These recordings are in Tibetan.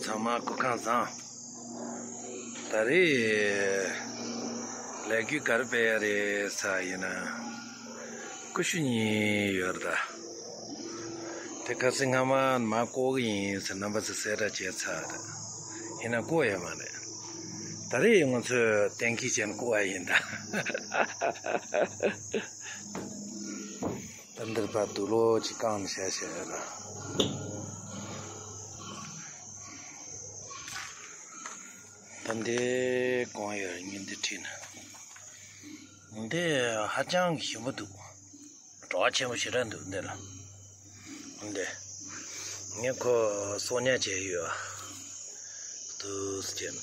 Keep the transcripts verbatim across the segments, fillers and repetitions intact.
ཚང་མ་སྐུ་ཁམས་བཟང་། ད་རེས་ལས་འགུལ་ག་རེ་སྤེལ་ཡ་རེད་ཟེར་ཡིན་ན། ཀུ་ཤུ་གཉིས་ཡོད་རེད་ད། དེ་ཁ་སང་སྔ་མ་མར་བརྐོ་གི་ཡིན་ཟེར་རྣམ་པ་ཚོས་གསལ་བསྒྲགས་བྱས་ཚར་རེད། ཡིན་ན་བརྐོ་ཡ་མ་རེད། ད་རེས་ང་ཚོས་གཏན་འཁེལ་བྱས་ནས་བརྐོ་བ་ཡིན་ད། ད་འདིར་ཕར་དུག་ལོག་ཅིག་བཀང་ནས་བཞག་བཞག་ཡོད་ལ། ད་འདི་གང་ཡོད་ཉིན་འདི་ཁྲིད་ན། འདི་ཧ་ཅང་གི་ཞིམ་པོ་འདུག་བྲོ་བ་ཆེན་པོ་ཞེ་དྲག་འདུག་འདི་ལ། འདི། ངས་ཁོ་གསོག་ཉར་བྱས་ཡོད། དུས་ཟེར་ན།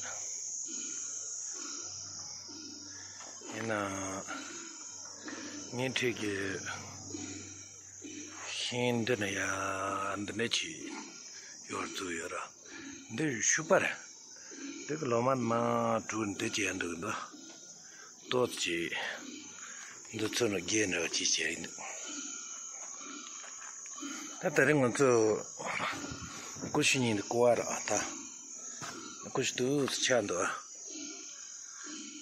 ཡིན་ན། ཉིན་ཁྲིད་ཀྱི་ཤིང་འདི་ནས་ཡར་འདི་འདྲ་ཅིག་ཡོར་བཙུགས་ཡོད་ར། འདི་ཤུ་པ་རེད། འདི་གི་ལོ་མ་མ་དྲུག་འདི་ཅིག་ཡར་འདུག་འདུག་ཏོག་ཙམ་ཅིག་འདི་ཚོ་ནི་རྒྱས་འདྲ་བ་ཅིག་བྱས་ཡིན་འདུག་ད་ད་རེས་ང་ཚོ་ཀུ་ཤུ་གཉིས་འདི་བརྐོ་བ་ར་ད། ཀུ་ཤུ་དུས་ཆགས་འདུག་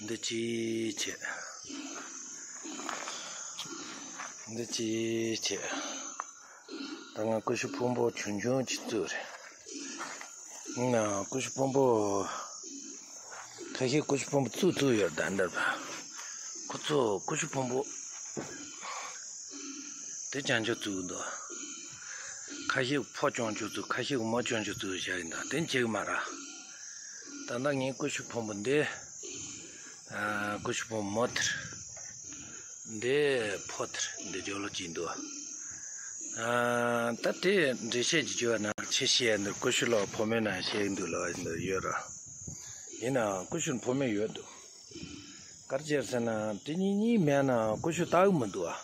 འདི་གཅིག་བྱས། འདི་གཅིག་བྱས། ད་ང་ཀུ་ཤུ་ཕུང་པོ་ཆུང་ཆུང་ཅིག་བཙུགས་རེད། ཡིན་ནའང་ཀུ་ཤུ་ཕུང་པོ། ཁ་ཤས་ཀུ་ཤུ་ཕུང་པོ་བཙུགས་བཙུགས་ཡོད་ད་འདིར་བ། ཁོ་ཚོ་ཀུ་ཤུ་ཕུང་པོ། དེ་ཅང་ཅོ་བཙུགས་འདུག་ཁ་ཤས་ཕོ་ཅང་ཅོ་བཙུགས། ཁ་ཤས་མོ་ཅང་ཅོ་བཙུགས་བཞག་ཡིན་ད་དེ་བྱེད་གི་མ་ར། ད་ལྟ་ངའི་ཀུ་ཤུ་ཕུང་པོ་འདི། ཨ། ཀུ་ཤུ་ཕུང་མོ་དེར། འདི་ཕོ་དེར་འདི་ཇོ་ལོ་གཅིག་འདུག་ཨ། ད་དེ་འགྲེལ་བཤད་ཀྱི་བརྗོད་ན་ཆེ་ཤེས་འདི་ཀུ་ཤུ་ལོ་ཕོ་མོའི་ནང་བཤད་འདུག་ལ་འདི་ཡོད་ར། ཡིན་ནའང་ཀུ་ཤུ་ཕོ་མོ་ཡོད་འདུག་གར་བྱེར་ཟེར་ན་དེ་གཉིས་གཉིས་མེད་ན་ཀུ་ཤུ་ལྟ་གི་མི་འདུག་ཨ།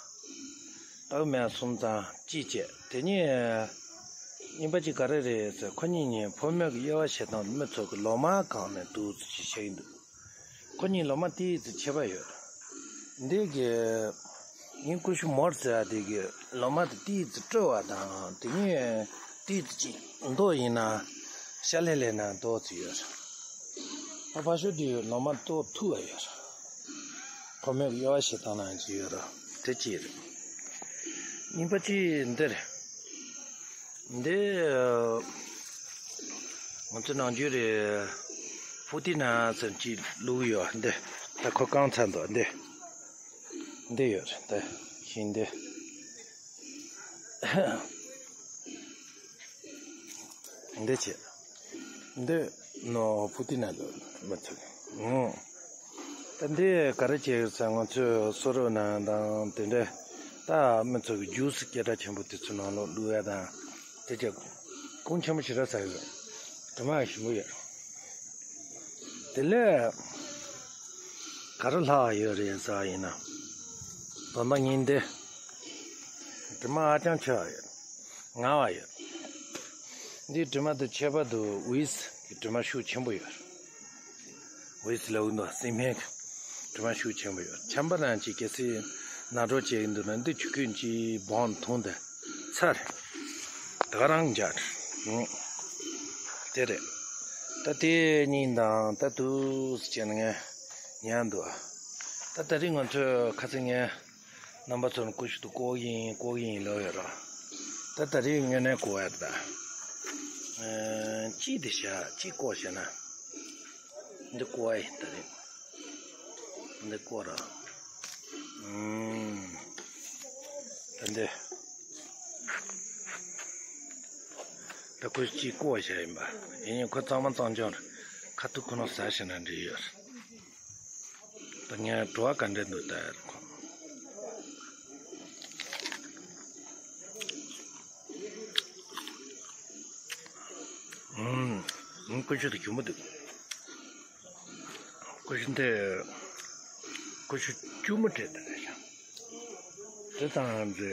ལྟ་གི་མེད་སོང་ཙང་ཅི་བྱེད་དེ་གཉིས། གཉིས་པ་ཅིག་ག་རེ་རེད་ཟེར་ཁོ་གཉིས་གཉིས་ཕོ་མོ་གི་དབྱེ་བ་བྱེད་སྟངས་མི་ཚོ་གི་ལོ་མ་གང་ནས་འདུག་ཟེར་ཅིག་བཤད་ཀྱི་འདུག་ཁོ་གཉིས་ལོ་མ་ཏིས་ཙི་ཆེ་བ་ཡོད། འདི་གི་ངའི་ཀུ་ཤུ་མོར་ཟེར་བ་དེ་གི་ལོ་མ་དེ་ཏིས་ཙི་སྤྲོ་བ་དང་དེ་གཉིས་ཏིས་ཙི་ཅིག་མདོག་ཡིན་ན་ཤ་ལེ་ལེ་ན་མདོག་ཙི་ཡོད། ཨ་ཕ་ཤུ་དེ་ལོ་མ་མདོག་ཐུ་བ་ཡོད། ཕོ་མོའི་དབྱེ་བ་ཕྱེ་སྟངས་ནང་ཅི་ཡོད་ར་དེ་ཅི་རེད། གཉིས་པ་ཅི་འདི་རེད། འདི། ང་ཚོ་ནམ་རྒྱུན་རེད། ཕུ་ཏི་ན་ཟེར་ཅིག་བླུགས་ཡོད་འདི། ད་ཁོ་བཀང་ཚར་འདུག་འདི། འདི་ཡོད་རེད་འདི། ཤིང་འདི། འདི་བྱས། འདི་ནོ་ཕུ་ཏི་ན་ལོ་མི་ཚོད། ཨང་། ད་འདི་ག་རེ་བྱས་ཡོད་ཟེར་ང་ཚོས་སོ་རོ་ནང་དང་དེ་འདྲ་ད་མི་ཚོ་གི་ཇུས་སྐད་གྲགས་ཆེན་པོ་དེ་ཚོ་ནང་ལོགས་བླུགས་ཡ་དང་དེ་ཚོ་གོང་ཆེན་པོ་ཞེ་དྲག་ཟ་ཡོད། དེ་མ་ཞིམ་པོ་ཡོད། དེ་ལས་ག་རེ་ལྷག་ཡོད་རེད་ཟེར་བ་ཡིན་ན། བོད་པ་ཉིན་དེ་དེ་མ་ཧ་ཅང་ཆེ་བ་ཡོད། ང་བ་ཡོད། འདིའི་དྲི་མ་དེ་ཁྱད་པར་དུ་ཝིས་ཀྱི་དྲི་མ་ཤུགས་ཆེན་པོ་ཡོད། ཝིས་ལ་འུ་འདུག་སྲིན་སྨན་གྱི་དྲི་མ་ཤུགས་ཆེན་པོ་ཡོད། ཆམ་པ་རང་གཅིག་གལ་སྲིད་ན་གྲོ་བྱས་ཡིན་འདུག་ན་འདི་ཆུ་ཁོལ་གཅིག་སྦང་འཐུང་དེ་ཚར། ད་ག་རང་འཇགས། ཨང་། དེ་རེད། ད་དེ་གཉིས་དང་ད་དུས་སུ་བྱས་ན་ངས་ཉར་འདུག་ད་ད་རེས་ང་ཚོས་ཁ་སང་ངས། རྣམ་པ་ཚོར་ཀུ་ཤུ་དེ་བརྐོ་གི་ཡིན་བརྐོ་གི་ཡིན་ལབ་ཡོད་ར། ད་ད་རེས་དངོས་གནས་བརྐོ་ཡ་ད། ཨ། གཅིག་དེ་བཞག་གཅིག་བརྐོ་བྱས་ན། འདི་བརྐོ་ཡ་ཡིན་ད་རེས། འདི་བརྐོ་ར། ཨུམ། ད་འདི། ད་ཀུ་ཤུ་གཅིག་བརྐོ་བྱས་ཡིན་པ། ཡིན་ཡིན་ཁོ་གཙང་མ་གཙང་རྐྱང་རེད། ཁ་ཐུག་ཁོ་ན་ཟ་བྱས་ན་འགྲིག་ཡོད་རེད། ད་ངས་བྲོ་བ་ག་འདྲ་འདུག་ལྟ་ཡ་རེད་ཁོ། ཨུམ། ཨུམ། ཀུ་ཤུ་དེ་གྱུར་མོ་འདུག་ཀུ་ཤུ་འདི། ཀུ་ཤུ་སྐྱུར་མོ་སྤྲད་དེ་རེད་ཤག་དེ་དང་འདི་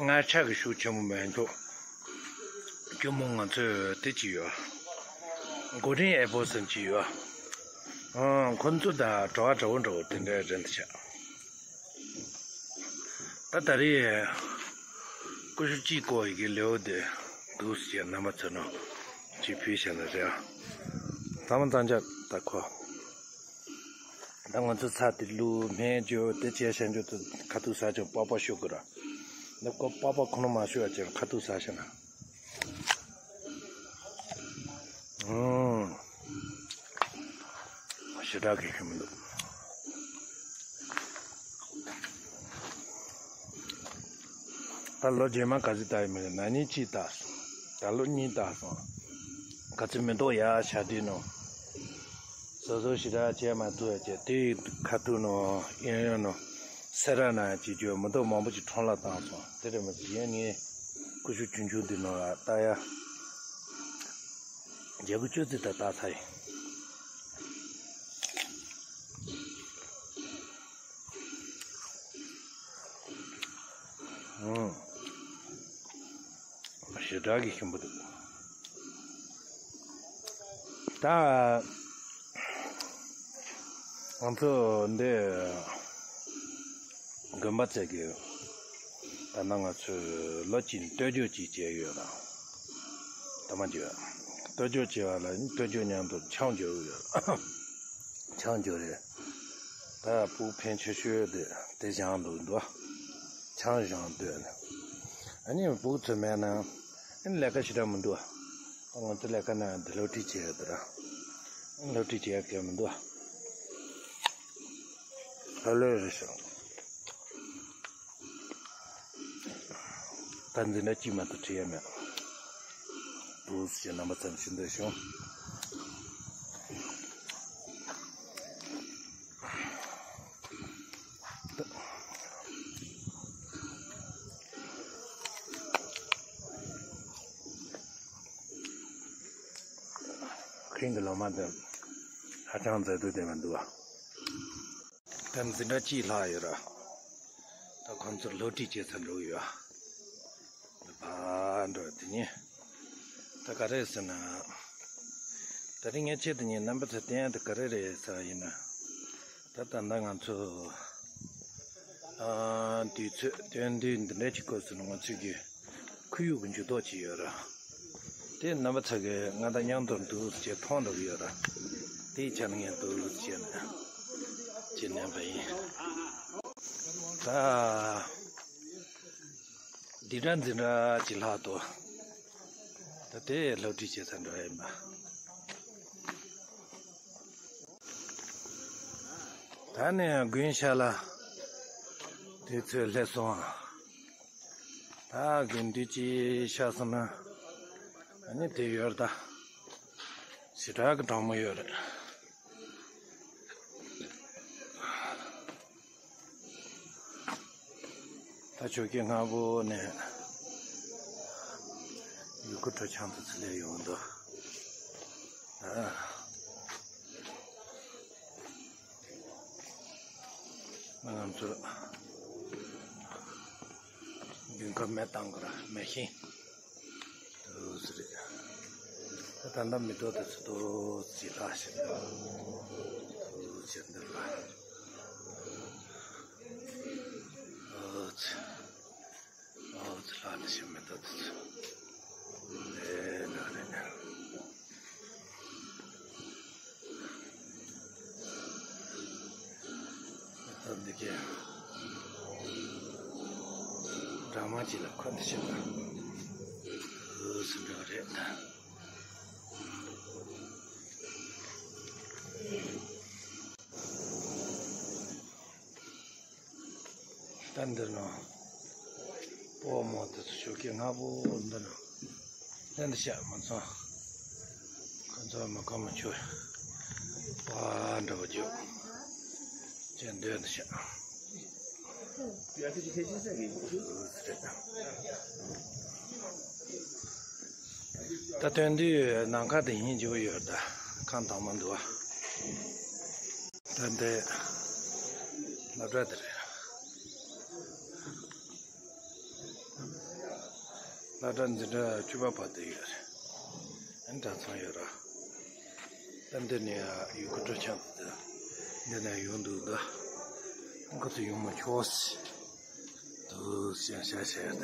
མངར་ཆ་གི་ཤུགས་ཆེན་པོ་མེད་འདུག་སྐྱུར་མོ་ང་ཚོས་དེ་ཅི་ཡོད། གོ་རིན་ཨེ་པོ་ཟེར་ཅི་ཡོད། ཨང་། ཁོ་ཚོ་དང་བྲོ་བ་འདྲ་བོ་འདྲ་བོ་དེ་འདྲའི་རེད་འདུག་ཤག་ད་ད་རེས་ཀུ་ཤུ་གཅིག་བརྐོ་ཡི་གི་ལེའུ་དེ་འདུག་ཟེར་རྣམ་པ་ཚོ་ནང་གཅིག་ཕུལ་བྱས་ན་རེད། ཚང་མ་གཙང་ཆབ་ད་ཁོ། ད་ང་ཚོ་ཚྭ་དེ་བླུགས་སྨན་བཅོས་དེ་བྱས་བྱས་འཇོག་ཏུ་ཁ་ཐུག་ཟ་ཅིང་པགས་པ་བཤུ་དགོས་ར། ད་ཁོ་པགས་པ་ཁོ་ན་མ་བཤུ་བ་ཅིག་ཁ་ཐུག་ཟ་ཤེས་ན། ཨུམ། ཞེ་དྲག་གི་ཤི་མི་འདུག་ད་ལོ་རྗེས་མ་ག་ཚོད་ལྟ་ཡི་མི་རེད། ན་ནིང་གཅིག་ལྟ་སོང་། ད་ལོ་གཉིས་ལྟ་སོང་། ག་ཚོད་མི་འདུག་ཡ་ཤ་དེ་ནོ། སོ་སོ་ཞེ་དྲག་བྱས་མ་ཐུབ་ཡ་བྱས་དེ་ཁ་ཐུག་ནོ་གཡས་གཡོན་ནོ། སེ་ར་ན་ཅིག་བརྗོད་མི་འདུག་མང་པོ་ཅིག་ཁྲོམ་ལ་བཏང་སོང་། དེ་རེད་མ་ཟིན་ཡ་ངས་ཀུ་ཤུ་ཆུང་ཆུང་འདི་ནང་ལ་ལྟ་ཡ། རྒྱ་གུ་གཅོད་ཚིག་ད་ལྟ་ཚ་ཡིན། ཞེ་དྲག་གི་ཞིམ་པོ་འདུག་ད་ང་ཚོ་འདི་དགོན་པ་ཚད་ཀྱི་ད་ནང་ང་ཚོས་ལོ་གཅིག་སྟོད་རྒྱུག་ཅིག་བྱས་ཡོད་ལ། ད་མ་བྱས་སྟོད་རྒྱུག་བྱས་པ་ལ་སྟོད་རྒྱུག་མཉམ་དུ་ཆང་བརྗོད་ཡོད་ལ། ཆང་བརྗོད་རེད། ད་ཕྲུ་གུ་ཕན་ཆེ་ཤོས་དེ་དེ་བཞེངས་འདུག་འདུག་ཆང་བཞེངས་འདོད་ནས། ཨ་ནི་ཕྲུ་གུ་ཚོ་མེད་ན་ཨ་ནི་ལས་ཀ་ཞེ་དྲག་མི་འདུག་ང་ཚོ་ལས་ཀ་ན་འདི་སློབ་ཁྲིད་བྱས་ཡོད་དེ་ར། སློབ་ཁྲིད་བྱས་ཡ་གལ་མི་འདུག་ལྷོད་ལྷོད་རེད་ཤག་ད་འཛིན་གྲྭ་གཅིག་མ་གཏོགས་ཁྲིད་ཡ་མེད། འདུག་སེ་རྣམ་པ་ཚོར་ཞུ་འདོད་བྱུང་། ཁྱེད་ཀྱི་ལོ་མ་དེ་ཧ་ཅང་མཛེས་སྡུག་ལྡན་པ་འདུག་ད་འཛིན་གྲྭ་གཅིག་ལྷག་ཡོད་ར། ད་ཁོང་ཚོར་སློབ་ཁྲིད་བྱེད་ས་འགྲོ་གི་ཡོད། ཕར་འགྲོ་དེ་ནི། ད་ག་རེ་ཟེར་ན། ད་རིང་ངས་ཆེད་དུ་ངས་རྣམ་པ་ཚོར་བསྟན་ཡ་དེ་ག་རེ་རེད་ཟེར་བ་ཡིན་ན། ད་ད་ལྟ་ང་ཚོ། ཨ། དུས་ཚོད་སྟོན་དུས་འདི་འདྲ་ཅིག་སྐབས་སུ་ང་ཚོས་ཀྱི་ཁོར་ཡུག་གི་འགྱུར་ལྡོག་ཅིག་ཡོད་ར། དེ་རྣམ་པ་ཚོ་གིས་ང་དང་མཉམ་དུ་འདུག་ཅེས་མཐོང་འགྲོ་གི་ཡོད་ར། དེའི་ཆ་ནས་ངས་འདུག་ཅེས་ནས་ཅེས་ནན་པ་ཡིན། ད་འདི་འདྲ་འཛིན་གྲྭ་ཅིག་ལྷག་ཏུ། ད་དེ་སློབ་ཁྲིད་བྱེད་ས་འགྲོ་ཡ་ཡིན་པ། ད་ནི་དགུན་ཤར་ལ་དུས་ཚོད་སླེབས་སོང་། ད་དགུན་དུས་ཀྱི་ཤར་སོང་ན་ཨ་ནི་དེ་ཡོད་རེད་ད། ཞེ་དྲག་གི་གྲང་མོ་ཡོད་རེད། ད་ཆུ་སྐྱེས་སྔ་པོ་ནས་ཡུལ་སྐོར་སྤྲོ་འཆམ་དུ་ཚུར་སླེབས་ཡོང་འདུག་ཨ། ང་ཚོ་དགུན་ཁ་མེ་བཏང་དགོས་ར་མེ་ཤིང་། འདུག་སེ་རེད། ད་ད་ལྟ་མེ་ཏོག་དེ་ཚོ་འདུག་སེ་ལྷག་བཞིན་འདུག་འདུག་སེ་འདུག་ལ། འོ་ཙི། འོ་ཙི་ལྷག་ནས་ཤི་མེ་ཏོག་དེ་ཚོ། ཨེ་ན་རེ་ན། ད་འདི་གའི་སྦྲང་མ་ཅིག་ལ་ཁོ་འདི་ཤི་ན་འུ་སུ་འགྲོ་རེད་ད། ད་འདི་ནང་སྤོ་མོ་དེ་ཚོ་ཞོགས་ཀས་སྔ་པོ་འདི་ནང་ལེན་དུ་བཤད་མ་སོང་། ཁོ་ཚོ་མ་ཁོ་མ་ཆུ་པ་འདྲ་བ་རྒྱུག་ཅན་འདོན་དུ་བཤད། ད་དོན་དུས་ནམ་མཁའ་དེ་ཡིན་འཇུག་ཡོད་ད། ཁང་དྭངས་མ་འདུག་བ། ད་འདི་སློབ་གྲྭ་དེ་རེད། སློབ་གྲྭ་འཛིན་གྲྭ་བཅུ་པ་བར་དུ་ཡོད་རེད། ཨ་ནི་གྲྭ་ཚང་ཡོད་ར། ད་འདི་ནས་ཡུལ་སྐོར་སྤྲོ་འཆམ་དེ་འདི་ནས་ཡོང་འདུག་ད། ཁོ་ཚོ་ཡོང་མ་ཆོག་ཟེར་འདུག་ཟེར་བཤད་བཤད་ཡོད་ད།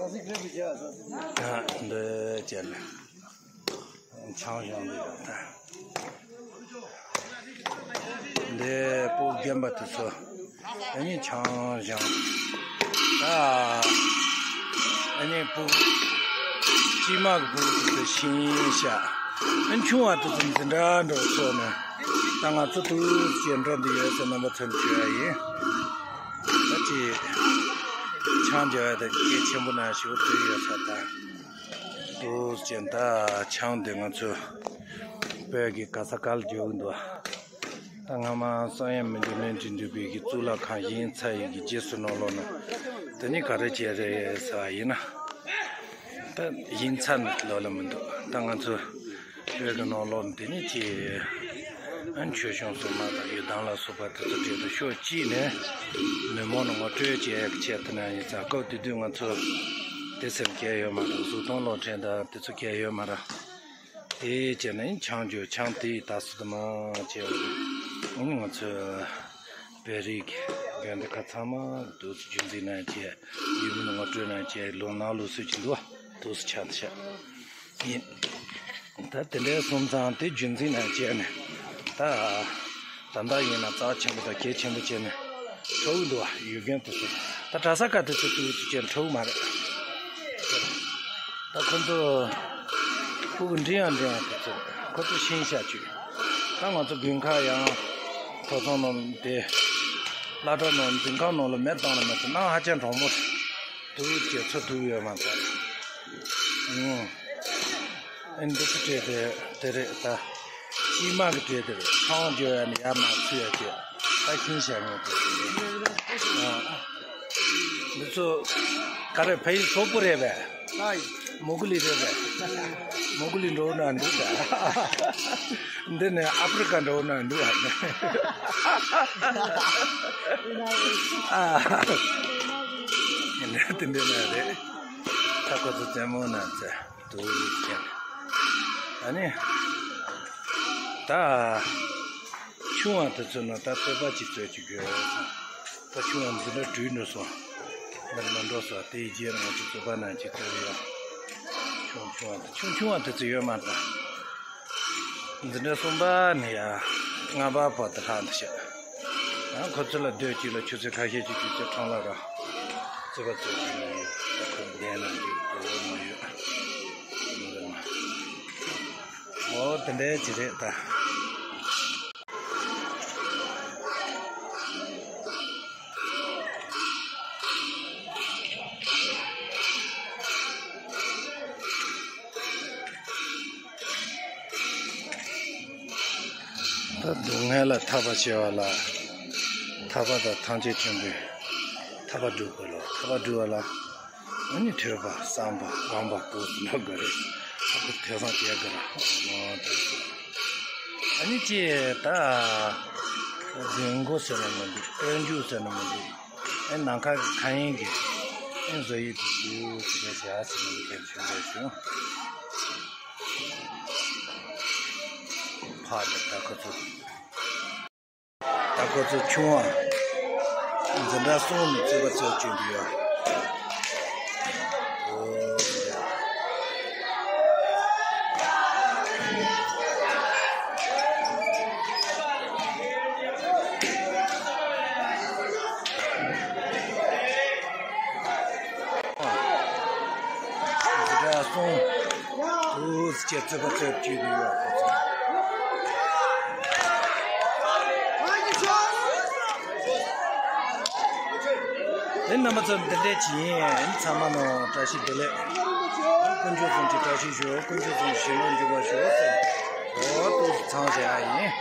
ཡང་འདི་བྱས་ནས་ཆང་བཞེངས་འདི་ཡོད་ད། འདི་སྤུ་རྒན་པ་དེ་ཚོ་ཨ་ནི་ཆང་བཞེངས། ད་ཨ་ནི་སྤུ་དཀྱུས་མ་གི་སྤུ་དེ་ཚོ་ཤིང་བྱ། ཨ་ནི་ཆུང་བ་དེ་ཚོ་འཛིན་གྲྭ་འགྲོ་ཚོ་ནི། ད་ང་ཚོ་དུས་ཀྱི་འགྲོ་འདི་ཡོད་ཟེར་རྣམ་པ་ཚོར་བརྗོད་ཡ་ཡིན། ད་ཅི་ ཆང་རྒྱག་ཡ་དེ་གལ་ཆེན་པོ་ན་ཞུ་བ་དུས་ཡོད་ས་ད། དུས་ཅན་ད་ཆང་དེ་ང་ཚོས་བོད་ཀྱི་ག་ས་ག་ལ་རྒྱག་གི་འདུག་ད་སྔ་མ་བསམ་ཡས་མི་འགྱུར་བརྙན་འཕྲིན་འགྲུལ་པའི་གི་གཙུག་ལག་ཁང་ཡིན་ཚ་ཡི་གི་རྗེས་སུ་ནོར་ལོག་ན་དེ་ནི་ག་རེ་བྱས་རེད་ཟེར་བ་ཡིན་ན། ད་ཡིན་ཚ་ནི་ལོ་ལ་མི་འདུག་ད་ང་ཚོ་བོད་ཀྱི་ནང་ལོགས་འདི་ནི་ཅི། ཨ་ཆོས་སྐྱོང་སྲུང་མ་དང་ཡི་དམ་ལ་སོགས་པ་དེ་ཚོ་གྲས་དུ་ཤོག་གཅིག་ནས་མི་མང་ལ་ངོ་སྤྲོད་བྱེད་ཡག་གི་ཆེད་དུ་ན་ཡིན་ཙང་སྐབས་དེ་དུས་ང་ཚོ་དེ་སེམས་སྐྱེ་ཡོད་མ་རེད། གཟུགས་མཐོང་གློག་ཕྲན་དང་དེ་ཚོ་སྐྱེ་ཡོད་མ་རེད། དེའི་རྗེས་ནས་ཆང་བརྗོད་ཆང་དེའི་ད་སུ་དུ་མ་བྱས་པ་རེད། ང་ཚོ་བོད་རིགས་དགོན་སྡེ་ཁག་ཚང་མ་དུས་སུ་རྒྱུན་འཛིན་གནང་བྱས་ཡུལ་མི་ལ་ངོ་སྤྲོད་གནང་བྱས་ལུང་ནང་ལུགས་སྲོལ་གྱི་འདུག་བ་དུས་སུ་ཆགས་འདུག་ཤག་ཡིན། ད་དེ་འདྲའི་སོང་ཙང་དེ་རྒྱུན་འཛིན་ནང་བྱས་ནས་ད་ད་ལྟ་ཡིན་ན་རྩ་ཆེན་པོ་དང་གལ་ཆེན་པོ་བྱས་ནས་ཁྲོ་བོ་འདུག་བ་ཡུལ་རྒན་དེ་ཚོ་ད་གྲྭ་ས་ག་དེ་ཚོ་དུས་ཚོད་བྱས་ནས་ཁྲོ་བོ་མ་རེད། ད་ཁོ་ཚོ་ཕྲུ་གུ་འབྲིང་ཡང་འབྲིང་ཡང་དེ་ཚོ་ཁོ་ཚོ་ཤེས་བྱ་བཅུག་ད་ང་ཚོ་དགུན་ཁ་ཡང་ཁྲོ་ཚང་ནང་དེ་བླ་གྲྭ་ནང་འཛིན་ཁང་ནང་ལ་མེ་བཏང་ལ་མེ་ཚོ་ནང་ཧ་ཅང་གྲང་མོ་རེད། དུག་ཅེས་ཚོ་དུག་ཡོད་མ་ཚོ། ཨུང་། ཨེ་འདི་ཚོ་སྤྲད་དེ་དེ་རེད་ད། སྐྱིད་མ་གི་སྤྲད་དེ་རེད། ཆང་བརྗོད་ཡ་ནི་ཡ་མ་ཚུད་ཡ་ཅེས་ད་ཤིང་བྱ་ངེས་དེ། ཨ། འདི་ཚོ་ག་རེ་ཕ་ཡུལ་སོག་པོ་རེད་པས། མོ་གུ་ལི་རེད་པས། མོ་གུ་ལི་འགྲོ་ན་འདུག་ད། འདི་ནས་ཨ་ཕྲི་ཀ་འགྲོ་ན་འདུག་ཨ། ཨ། འདི་འདི་ན་རེད། ད་ཁོ་ཚོ་རྩེད་མོ་ན་རྩེ་འདུག་ཀྱང་། ཨ་ནི། ད། ཆུང་བ་དེ་ཚོ་ན་ད་རྩོད་པ་ཅིག་རྩོད་ཅིག་དགོས་སོང་། ད་ཆུང་བ་འཛིན་གྲྭ་དྲུག་འགྲོ་སོང་། མི་མ་འགྲོ་སོང་། དེའི་རྗེས་ང་ཚོ་རྩོད་པ་ན་ཅིག་རྩོད་ཡོང་། ཆུང་ཆུང་བ་དེ་ཆུང་ཆུང་བ་དེ་ཚོ་ཡོད་མ་ད། འཛིན་གྲྭ་གསུམ་པ་ནས་ཡ་ལྔ་པ་བར་དུ་ལྷག་འདུག་ཤག་ཡང་ཁོ་ཚོ་ལ་སྡོད་ཅིག་ལ་ཆུ་ཚོད་ཁ་ཤས་ཅིག་དུས་ཚོད་ཁྲང་ལ་ར། རྩོད་པ་རྩོད་ཅིག་ཡོད། ད་ཁོ་བདེན་ན་འདུག་དེ་འོ་མ་ཡོད། འོ་དེ་འདྲའི་ཅིག་རེད་ད། ད་སྡུག་བསྔལ་ལ་ཐར་པ་བྱེད་པ་ལ་ཐར་པ་དང་ཐམས་ཅད་མཁྱེན་པའི་ཐར་པ་སྒྲུབ་དགོས་ལ་ཐར་པ་སྒྲུབ་པ་ལ། ཨ་ནི་ཐོས་པ་བསམ་པ་སྒོམ་པ་སྐོར་དུ་འགྲོ་དགོས་རེད། ཨ་ཁུ་ཐོས་བསམ་བྱེད་དགོས་ར། ཨ་ནི་ཅེས་ད་རྫུན་མགོ་ཟེར་ན་མི་འདུག་སྟོན་མཇུག་ཟེར་ན་མི་འདུག་ཨེ་ནམ་མཁའ་གི་མཁའ་དབྱིངས་ཀྱི་ཨེ་བཟོ་ཡི་དུ་དུ་ཅི་ནས་བྱ་ཟེར་ན་མི་ཁྱེར་བྱུང་བས་བྱུང་། ཕ་དེ་ད་ཁོ་ཚོ། ད་ཁོ་ཚོ་ཆུང་བ། འཛིན་གྲྭ་གསུམ་ནས་རྩོད་པ་རྩོད་བཅུག་འདུག་ཡ། འོ། འཛིན་གྲྭ་གསུམ། དུས་ཀྱི་རྩོད་པ་རྩོད་ཀྱི་ཡོད་པ་ཚོ། དེ་རྣམ་པ་ཚོ་འདི་འདྲས་ཀྱི་ཡིན། ཚང་མ་ནང་བཀྲ་ཤིས་བདེ་ལེགས། དཀོན་མཆོག་གསུམ་གྱི་བཀྲ་ཤིས་ཤོག་དཀོན་མཆོག་གསུམ་ཞི་ལུ་འཇུག་པ་ཤོག་ཟེར། འོ་དུས་ཚང་བྱ་ཡིན།